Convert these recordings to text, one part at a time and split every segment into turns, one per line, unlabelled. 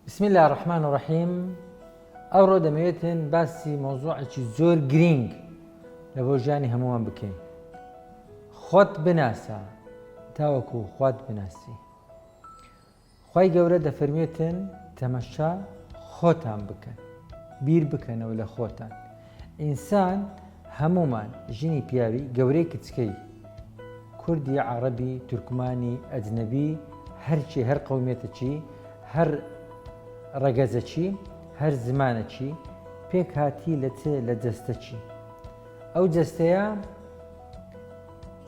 بسم اللە الرحمن الرحیم ئەوڕۆ دەمەوێتن باسی مەوزوعێکی زۆر گرینگ لە بۆ ژیانی هەمووان بکەین خۆت بناسە تاوەکو خوات بناسی خوای گەورە دەفەرموێتن تەمەشا خۆتان بکەن بیر بکەنەوە لە خۆتان ئینسان هەمومان ژنی پیاوی گەورەی کچکەی کوردی عەڕەبی تورکمانی ئەجنەبی هەرچی هەر قەومیەتەکی هەر ڕەگەزەکی هەر زمانەکی پێک هاتی لە چ لە جەستەکی ئەو جەستەیە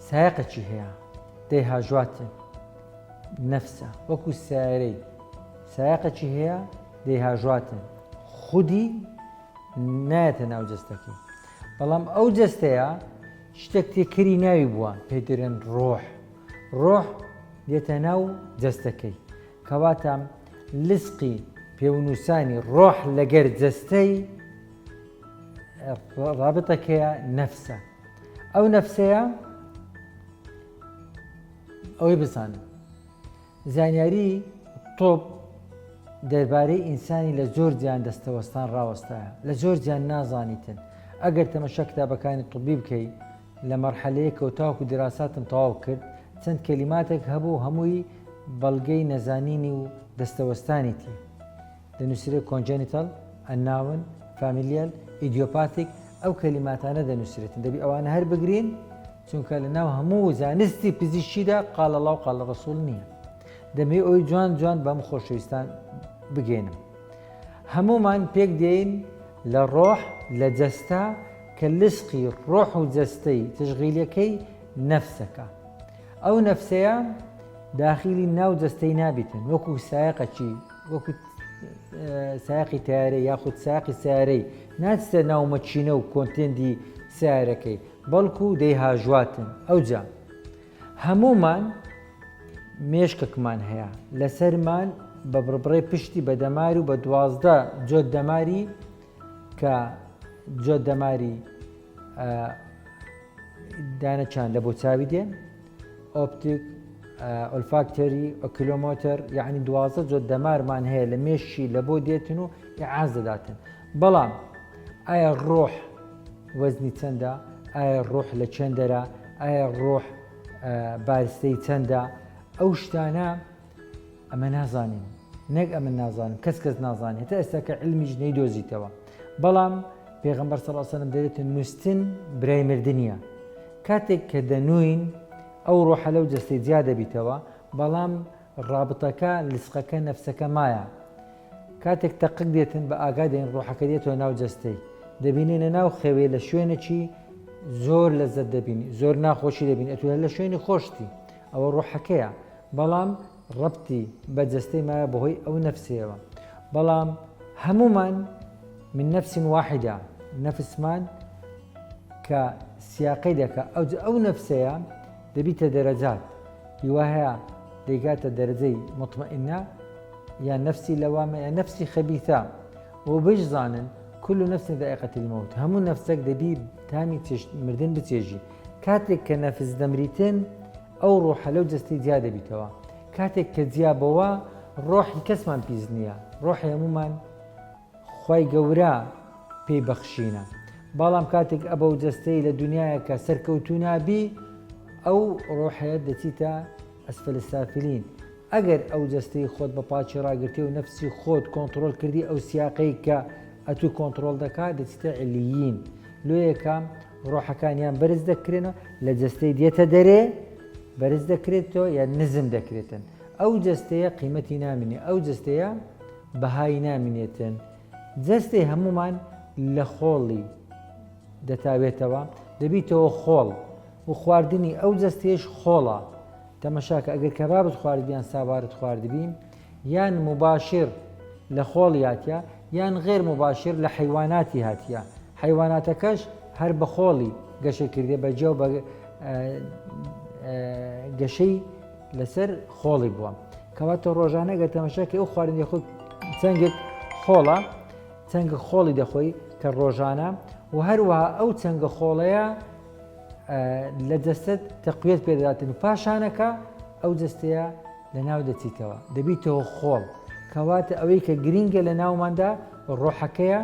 سایەقەکی هەیە دەیهاژواتن نەفسە وەکو سیارەی سایەقەکی هەیە دەیهاژواتن خودی نایەتە ناو جەستەکەی بەڵام ئەو جەستەیە شتێک تێکەری ناوی بووە پێی دەرێن ڕۆح ڕۆح دێتە ناو جەستەکەی کەواتە لسقی پێونووسانی ڕۆح لەگەر جەستەی ڕابطەکەیە نەفسە ئەو نەفسەیە ئەوەی بزانن زانیاری تۆپ دەربارەی ئینسانی لە زۆر جیان دەستەوەستان ڕاوەستایە لە زۆر جیان نازانیتن ئەگەر تەمەشا کتابەکانی طبی بکەی لە مەرحەلەیەکەوە تاوەکو دیراساتم تەواو کرد چەند کەلیماتێک هەبوو هەمووی بەڵگەی نەزانینی و دەستەوەستانیتی دەنووسرێت congenital، unknown، familial، idiopathic ئەو کەلیماتانە دەنووسرێتن دەبی ئەوانە هەر بگرین چونکە لە ناو هەموو زانستی پزیشکیدا قال الله و قال رسول نییە دەمەوێت ئەوی جوان جوان بەم خۆشەویستان بگەێنم هەمومان پێک دێین لە ڕۆح لە جەستە کە لسقی ڕۆح و جەستەی تشغیلەکەی نەفسەکە ئەو نەفسەیە داخیلی ناو جەستەی نابیتن وەکو سایەقەکی وەکو سایەقی تەیارەی یاخود ساقی سیارەی ناچتە ناو مەکینە و کۆنتێندی سیارەکەی بەڵکو دەیهاژواتن ئەوجا هەمومان مێشکەکمان هەیە لەسەرمان بە بڕبڕەی پشتی بە دەمار و بە 12 جۆت دەماری کە جۆت دەماری دانەچان لە بۆ چاوی دێن optic olfactory oculomotor یعنی 12 جۆر دەمارمان هەیە لە مێشکی لە بۆ دێتن و ئیعاز دەداتن بەڵام ئایا ڕۆح وەزنی چەندە ئایا ڕۆح لە چێندەرە ئایا ڕۆح بارستەی چەندە ئەو شتانە ئەمە نازانین نەک ئەمن نازانم کەس کەس نازانێت تا ئێستا کە علمیش نەیدۆزیتەوە بەڵام پێغمبەر صلی الله علیه و دەێتە نووسن برای مردنیە کاتێک کە دەنووین ئەو ڕۆحە لەو جەستەی جیا دەبیتەوە بەڵام ڕابطەکە لسقەکە نەفسەکە مایە کاتێک تەقک دێتن بە ئاگا دێن ڕۆحەکە دێتەوە ناو جەستەی دەبینێنە ناو خەوێ لە شوێنێکی زۆر لەزەت دەبینی زۆر ناخۆشی دەبینی ئەتو لە شوێنی خۆشتی ئەوە ڕۆحەکەیە بەڵام ڕەبتی بە جەستەی مایە بەهۆی ئەو نەفسەیەوە بەڵام هەمومان من نفس واحدە نەفسمان کە سیاقەی دەکا ئەوج ئەو نەفسەیە دەبیتە دەرەجات هیوا هەیە دەیگاتە دەرەجەی مطمئنە یان نەفسی لەوامە یان نەفسی خەبیثە و بشزانن كل نفس ذائقة الموت هەموو نەفسێک دەبی تامی مردن بچێژی کاتێک کە نەفس دەمریتن ئەو ڕۆحە لەو جەستەی جیا دەبیتەوە کاتێک کە جیا بۆوە ڕۆحی کەسمان پیس نییە ڕۆحی هەمومان خوای گەورە پێی بەخشینە بەڵام کاتێک ئەبەو جەستەی لە دنیایەکە سەرکەوتوو نابی ئەو ڕۆحەیە دەچیتە اسفل السافلین ئەگەر ئەو جەستەی خۆت بە پاکی ڕاگرتی و نەفسی خۆت کۆنتڕۆل کردی ئەو سیاقەی کە ئەتوو کۆنتڕۆل دەکات دەچیتە علیین لۆیەکە ڕۆحەکانیان بەرز دەکرێنەوە لە جەستەی دێتە دەرێ بەرز دەکرێتەوە یان نزم دەکرێتن ئەو جەستەیە قیمەتی نامینێ ئەو جەستەیە بەهای نامینێتن جەستەی هەمومان لە خۆڵی دەتاوێتەوە دەبیتەوە خۆڵ و خواردنی ئەو جەستەیەش خۆڵە تەمەشاکە ئەگەر کەبابت خواردبی یان ساوارت خواردبی یان مباشر لە خۆڵی هاتیە یان غێر مباشر لە حەیواناتی هاتیە حەیواناتەکەش هەر بە خۆڵی گەشە کردێ بە جێ و بە گەشەی لەسەر خۆڵی بووە کەواتە ڕۆژانە گەر تەمەشاکە ئەو خواردنی خۆ چەنگێک خۆڵە چەنگە خۆڵی دەخۆی کە ڕۆژانە و هەروەها ئەو چەنگە خۆڵەیە لە جەستەت تەقویەت پێدەداتن و پاشانەکە ئەو جەستەیە لە ناو دەچیتەوە دەبیتەوە خۆڵ. کەواتە ئەوەی کە گرینگە لە ناوماندا ڕۆحەکەیە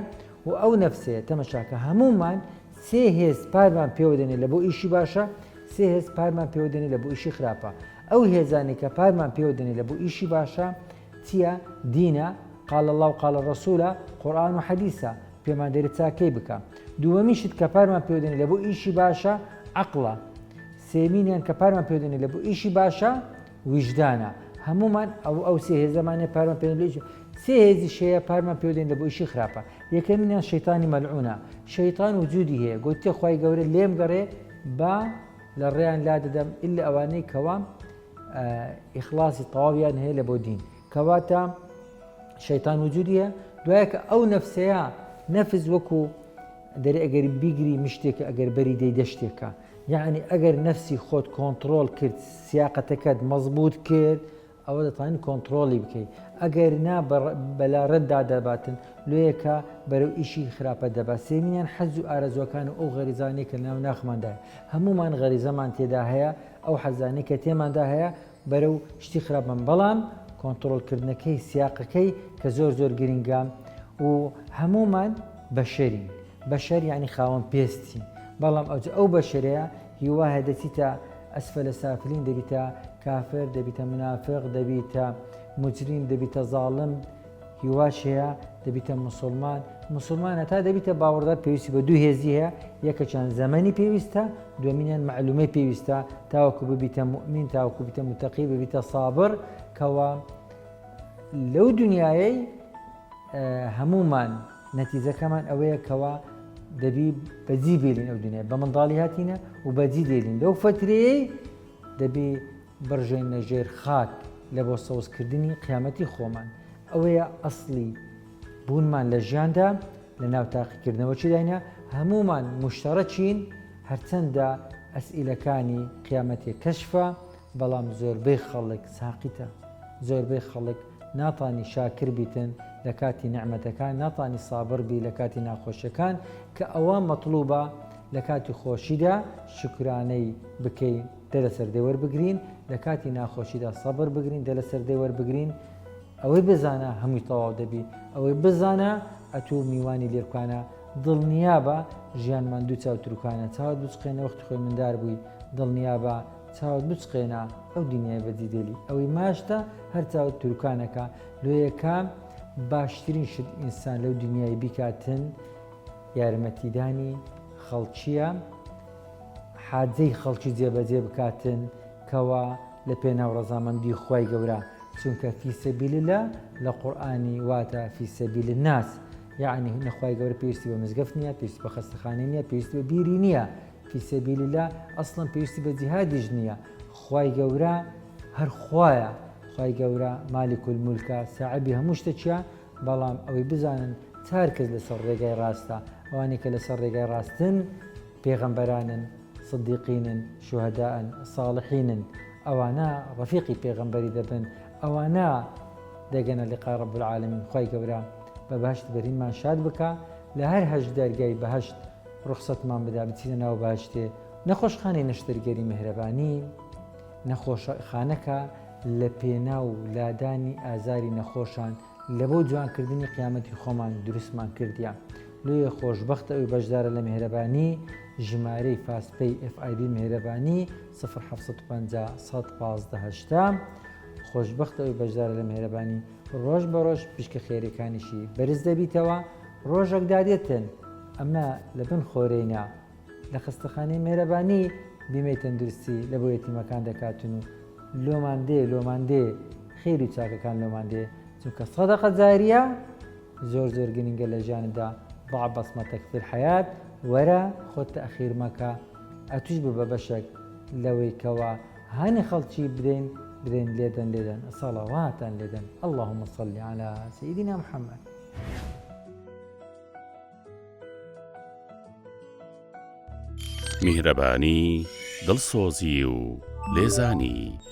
و ئەو نەفسەیە. تەمەشاکە هەموومان سێ هێز پارمان پێوە دەنێ لە بۆ ئیشی باشە، سێ هێز پارمان پێوە دەنێ لە بۆ ئیشی خراپە. ئەو هێزانەی کە پارمان پێوە دەنێ لە بۆ ئیشی باشە چییە؟ دینە، قال اللە و قال الرسول ە، قورئان و حەدیسە، پێمان دەرێ چاکەی بکە. دووەمین شت کە پارمان پێوە دەنێ لە بۆ ئیشی باشە عەقڵە. سێمینیان کە پارمان پێوە دەنێ لە بۆ ئیشی باشە ویژدانە. هەموومان ئەو ئەو سێ هێزەمان هەیە پارمان پێ دەنێ سێ هێزیش هەیە پارمان پێوە دەنێ لە بۆ ئیشی خراپە. یەکەمینیان شەیتانی مەلعونە. شەیتان وجودی هەیە. گۆتیە خوای گەورە لێم گەڕێ با لە ڕێیان لادەدەم ئیلا ئەوانەی کەوا ئیخلاصی تەواویان هەیە لە بۆ دین. کەواتە شەیتان وجودی هەیە. دوایە کە ئەو نەفسەیە نەفس وەکو دەرێ ئەگەر بیگری مشتێکە ئەگەر بەری دەی دەشتێکە. یەعنی ئەگەر نەفسی خۆت کۆنتڕۆڵ کرد سیاقەتەکەت مەزبوت کرد ئەوە دەتوانین کۆنتڕۆڵی بکەی ئەگەر نا بەلاڕێت دادەباتن لۆیەکە بەرەو ئیشی خراپە دەبا سێمینیان حەز و ئارەزوەکان و ئەو غەریزانەی کە ناو ناخماندایە هەمومان غەریزەمان تێدا هەیە ئەو حەزانەی کە تێماندا هەیە بەرەو شتی خراپمان بەڵام کۆنتڕۆڵکردنەکەی سیاقەکەی کە زۆر زۆر گرنگە و هەمومان بەشەرین بەشەر یانی خاوەن پێستین بەڵام ئەوجا ئەو بەشەرەیە هیوا هەیە دەچیتە ئەسفەلە سافلین دەبیتە کافر دەبیتە منافق دەبیتە مجریم دەبیتە زاڵم هیواش هەیە دەبیتە مسلمان مسلمان هەتا دەبیتە باوەڕدار پێویستی بە دوو هێزی هەیە یەکەچیان زەمەنی پێویستە دومینیان معلومەی پێویستە تاوەکو ببیتە مؤمن تاوەکو بیتە متەقی ببیتە سابر کەوا لەو دنیایەی هەموومان نەتیجەکەمان ئەوەیە کەوا دەبی بەجی بێلین ئەو دنیا بە منداڵی هاتینە و بەجی دێلین لەو فترەیەی دەبی بڕژێنە ژێر خاک لە بۆ سەوزکردنی قیامەتی خۆمان ئەوەیە ئەسڵی بوونمان لە ژیاندا لە ناو تاقیکردنەوە چیداینە هەمومان مشتەڕەچین هەرچەندە ئەسئیلەکانی قیامەتێ کەشفە بەڵام زۆربەی خەڵک ساقیتە زۆربەی خەڵک ناتانی شاکر بیتن لە کاتی نیعمەتەکان ناتانی سابر بی لە کاتی ناخۆشیەکان کە ئەوە مەتڵوبە لە کاتی خۆشیدا شوکرانەی بکەین دە لەسەر دە وەربگرین لە کاتی ناخۆشیدا سەبر بگرین دە لەسەر دە وەربگرین ئەوەی بزانە هەمووی تەواو دەبی ئەوەی بزانە ئەتوو میوانی لێرکانە دڵنیابە ژیانمان دوو چاو تروکانە چاوت بچقێنە وەختی خۆی مندار بووی دڵنیابە چاوت بچقێنە ئەو دنیای بەجی دێلی ئەوەی ماشتە هەر چاوت تورکانەکە لۆیەکە باشترین شت ئینسان لەو دنیای بیکاتن یارمەتیدانی خەڵکیە حاجەی خەڵکی جێبەجێ بکاتن کەوا لە پێناو ڕەزامەندی خوای گەورە چونکە فی سبیل اللە لە قورئانی واتە فی سبیل الناس یعنی نەخوای گەورە پێویستی بە مزگەفت نییە پێویستی بە خەستەخانە نییە پێویستی بە بیری نییە فی سبیل اللە ئەسڵەن پێویستی بە جیهادیش نییە خوای گەورە هەر خوایە خوای گەورە مالک الملکە ساعبی هەموو شتەکیە بەڵام ئەوەی بزانن چار کەس لەسەر ڕێگای ڕاستە ئەوانەی کە لەسەر ڕێگای ڕاستن پێغەمبەرانن صدیقینن شوهدائن صالحینن ئەوانە ڕەفیقی پێغەمبەری دەبن ئەوانە دەگەنە لقای رب العالمین خوای گەورە بە بەهەشت بەرینمان شاد بکا لە هەر هەشت دەرگای بەهەشت ڕوخسەتمان بدا بچینە ناو بەهەشتێ. نەخۆشخانەی نەشتەرگەری میهرەبانی نەخۆشخانەکە لە پێناو لادانی ئازاری نەخۆشان لەبۆ جوانکردنی قیامەتی خۆمان دروستمان کردیە لۆیە خۆشبەختە ئەوی بەشدارە لە میهرەبانی ژمارەی فاست پەی FIB میهرەبانی 0 750 115 80 خۆشبەختە ئەوی بەشدارە لە میهرەبانی ڕۆژ بە ڕۆژ پشکە خێرەکانیشی بەرز دەبیتەوە ڕۆژەک دادێتن ئەمە لە بن خۆرەینا لە خەستەخانەی مێرەبانی بیمەی تەندروستی لە بۆ یەتیمەکان دەکاتن و لۆمان دێ لۆمان دێ خێر و چاکەکان لۆمان دێ چونکە سەدەقە جاریە زۆر زۆر گرنگە لە ژیاندا ضع بصمتك في الحياة وەرە خۆت تەئخیر مەکە ئەتوش ببە بەشێک لەوەی کەوا هانی خەڵکی بدەین بدەین لێدەن لێدەن صلواتان لێدەن اللهم صل على سيدنا محمد.
میهرەبانی، دڵسۆزی و لێزانی.